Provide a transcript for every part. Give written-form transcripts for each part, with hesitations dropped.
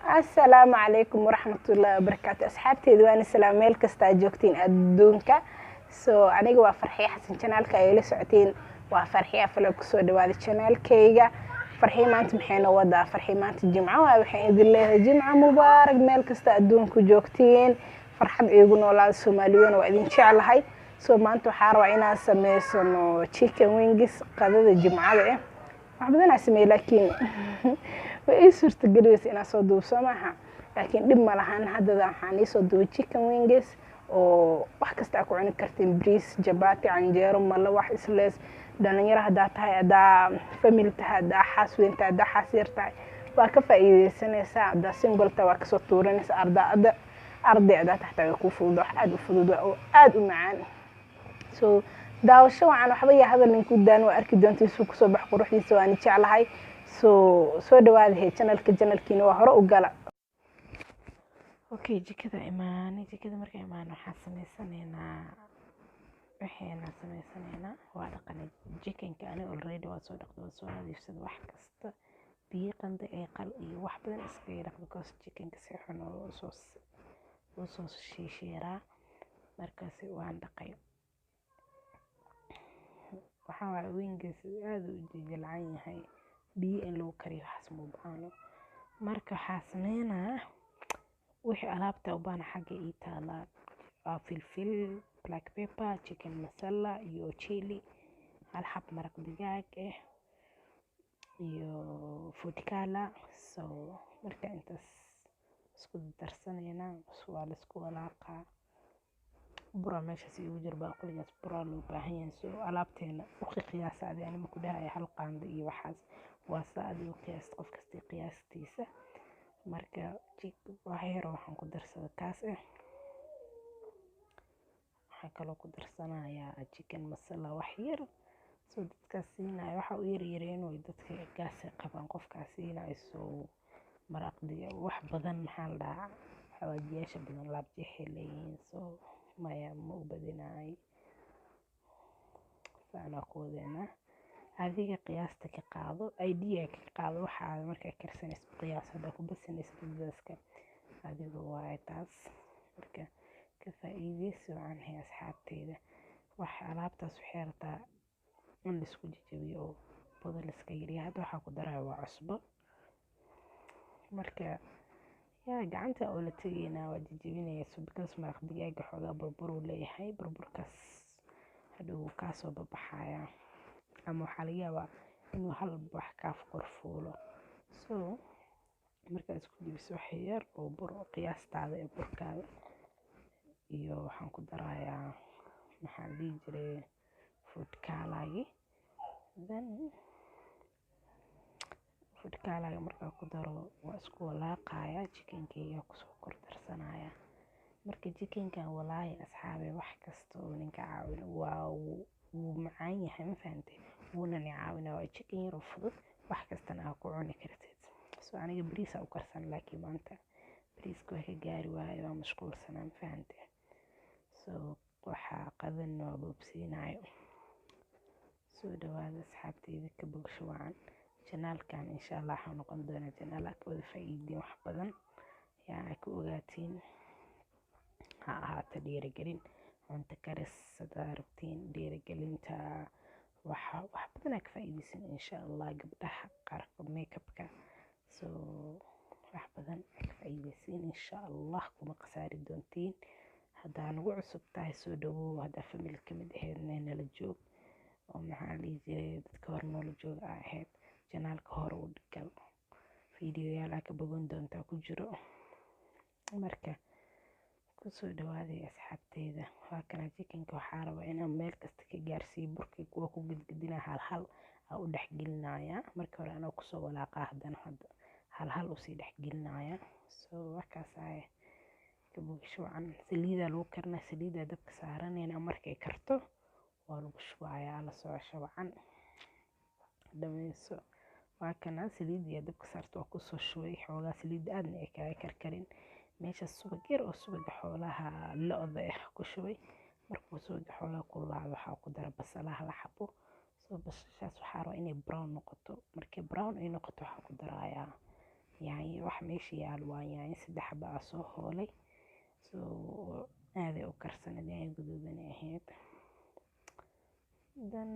Asalaamu calaykum waraxmatullaahi wabarakaatu. Asxaabteeda, waan islaam meel kasta aad joogtiin adduunka. So aniga waa Farxiye Xasan, channelka ay la socotiin waa Farxiye Afalo. Kusoo dhawaada channelkayga. Farxiye maanta maxay noo wadaa? Farxiye maanta Jimco waay. Waxaan idin leeyahay Jimco mubaarak meel kasta adduunku joogtiin. Farxad iigu noolaada. Soomaaliweyn waa idin jeclahay. So maanta waxaa rabaa inaan sameysano chicken wings, qadada Jimcada. Wax badanaa sameeyey, laakiin way ii suurtageliyeysa inaan soo duubo, soo maaha? Laakiin dhib ma lahan. Haddada waxaan iisoo duubay chicken wings oo wax kasta aa ku cuni kartiin: briis, jabaati, canjeero, malawax, islees. Dhalinyaro haddaa tahay, haddaa family tahay, haddaa xaas weyn tahay, haddaa xaas yar tahay, waa ka faa'iideysanaysaa. Haddaa single tahay, waa kasoo tuuranaysaa. Arda arday haddaa taxtaa, way kuu fudud. Wax aada u fudud oo aada u macaan. So daawasho wacan. Waxba yaa hadal ninku daan, waa arki doonta isuu kusoo bax quruxdiisa. Waana jeclahay. So soo dhawaada he channelka, channelkiina waa hore u gala. Okay, jikada imaanay. Jikada marka imaan, waxaan sameysanaynaa, waxayna sameysanaynaa waa dhaqanay chickenka. Aniga already waa soo dhaqday, waa soo nadiifsaday. Wax kasta biyo qanda ee qal iyo wax badan iskaga dhaq, because chickenka si xun oo soo usoo shiishiiraa. Markaasi waan dhaqay. Waxaa waaye wings aada u jilcan yahay, biyo in lagu kariyo waxaas ma u baahno. Marka waxaa sameynaa wixii alaabta u baahan xagga ii taalaa: waa filfil, black pepper, chicken masala iyo chili, hal xab maraq digaag ah iyo food color. So marka intaas isku darsanaynaa, waa la isku walaaqaa. Bura meeshaas iigu jiro, baaquligaas buraa loo baahan yahay. So alaabteena u qiyaasa adi. Anima ku dhahaya hal qaando iyo waxaas, waa saa adigu qiyaasta, qof kasta qiyaastiisa. Marka wax yar waxaan ku darsaday kaas ah. Waxaan kaloo ku darsanayaa chicken masala wax yar. So dadkaas siinayo waxa u yaryareen way dadka gaas ay qabaan qofkaas siinayo. So maraq wax badan, maxaa la dhahaa, xawaajiyaasha badan laabjeexay leeyihiin. So maya, ma u badinaay. Saanaa ku wadeynaa. Adiga qiyaasta ka qaado, idea ka qaado. Waxaa markaa karsanayso qiyaas, haddaa ku badsanaysid dadka adiga waaye taas. Marka ka faa'iideysi wacan hay asxaabteyda. Wax alaabtaas waxay rabtaa in laisku jajabiyo oo budo la iska yariyo. Hadda waxaa ku daraya waa cusbo. Marka yaa gacanta oo la tegaynaa, waa jajabinaya. So because maraq digaaga xoogaa burbur uu leeyahay, burburkaas hadhow kaasoo babaxaya ama waxaa laga yaabaa inuu hal wax kaa kor fuulo. So markaa isku jabiso wax yar oo bur, qiyaastaada ee burkaada, iyo waxaan ku darayaa, maxaa la dhihi jiray, food color. Then food color markaa ku daro, waa isku walaaqaya. Chickenkeyga kusoo kor darsanaya. Marka chickenkan, walaahi asxaabe, wax kasta oo ninka caawin waa wuu macaan yahay, ma fahantay? Wuuna ni caawinaa. Waa chicken yar oo fudud, wax kastana aa ku cuni kartid. So aniga bariis aa u karsan, laakiin maanta bariiska waa ka gaari waaye, waa mashquulsanaa, ma fahantay? So waxaa qadan waa boobsiinayo. Soo dhawaada asxaabteyda, ka bogsho wacan. Channelkan insha Allah waxaa noqon doonaa channel aad ka wada faa'iidiin wax badan, yaa ka ogaatiin. Ha ahaato dhiirigelin cunto karis hadaa rabtiin, dhiirigelinta waxa wax badan aa ka faa'iideysan insha Allah. Gabdhaha qaarkood makeupka, so wax badan aa ka faa'iideysiin insha Allah, kuma khasaari doontiin. Haddaa nagu cusub tahay, soo dhawow. Haddaa family ka mid ahaydna, nala joog. Oo maxaa la dhihi jiray, dadka hore noola jooga aa ahayd, channelka hore u gal, fiidiyoyaal aa ka bogan doontaa ku jiro. Marka kusoo dhawaaday asxaabteyda. Waa kana chickenka. Waxaa rabaa inaan meel kasta ka gaarsiiyo burkii. Kuwa ku gedgedinaa, hal hal aa u dhexgelinaya. Marka hore anoo kusoo walaaqaa, haddana hadda hal hal usii dhexgelinaya. So markaas aye ka bogasho wacan. Saliidaa lagu karinaa, saliidaa dabka saaranayna. Markay karto waa lagu shubayaa. La socosho wacan, dhameyso. Waa kana saliidii dabka saarto, waa kusoo shubay xoogaa saliid aadna ay kaaga karkarin. Meesha subag yar oo subaga xoolaha lo'da ah ku shubay. Markuu subaga xoolaha kululaado, waxaa ku dara basalaha la xabo. So basashaas waxaa rabaa inay brown noqoto. Markay brown ay noqoto, waxaa ku darayaa Yaanyo wax meesha yaal waa yaanyo 3 xaba aa soo hoolay. So aaday u karsaneed, yaanyo guduudanay ahayd. Then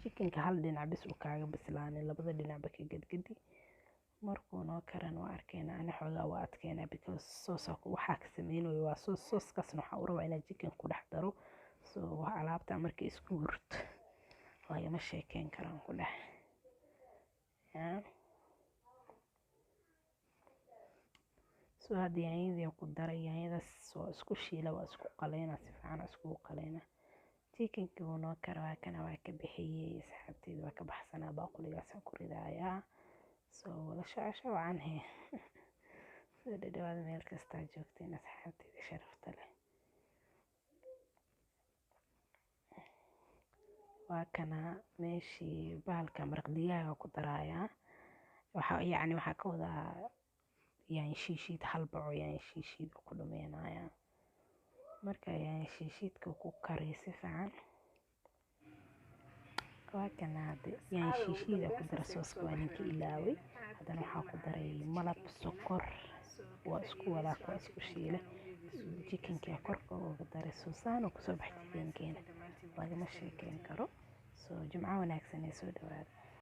chickenka hal dhinac bes uu kaaga bislaanay, labada dhinacba ka gadgadi. Markuu noo karan waa arkeynaa. Ani xoogaa waa adkeynaa because sauce waxaa ka sameynayo waa sauce. Sauce-kaasna waxaa u rabaa inaa chicken ku dhex daro. So alaabta markay isku hurto lagama sheekeyn karaan ku dhex. So hadda yaanyadii ku daray, yaanyadaas waa isku shiila, waa isku qaleyna, si fiican iskugu qaleyna. Chickenkii wuu noo kara, waa kana, waa ka bixiyey asxaabteyda, waa ka baxsanaa, baaquligaasaan ku ridayaa. So wada shocosho wacan he. Soo dhadhawaada meel kastaa joogteen asxaabteyda sharafta leh. Waa kana meeshii bahalka maraq digaaga ku darayaa. Waxa yacni waxaa ka wadaa yaanyo shiishiid, hal baco yaanyo shiishiid ku dhameynayaa. Marka yaanyo shiishiidka ku kariyo si fiican. Waa kana hadda yaanyo shiishiida ku dara, sooska waa ninka ilaaway. Haddana waxaa ku daray malab, sokor, waa isku walaaq, waa isku shiilay. Chickenka korka uga daray, soosaan uu kusoo baxay chickenkeena, lagama sheekeyn karo. So jimco wanaagsan ee soo dhawaada.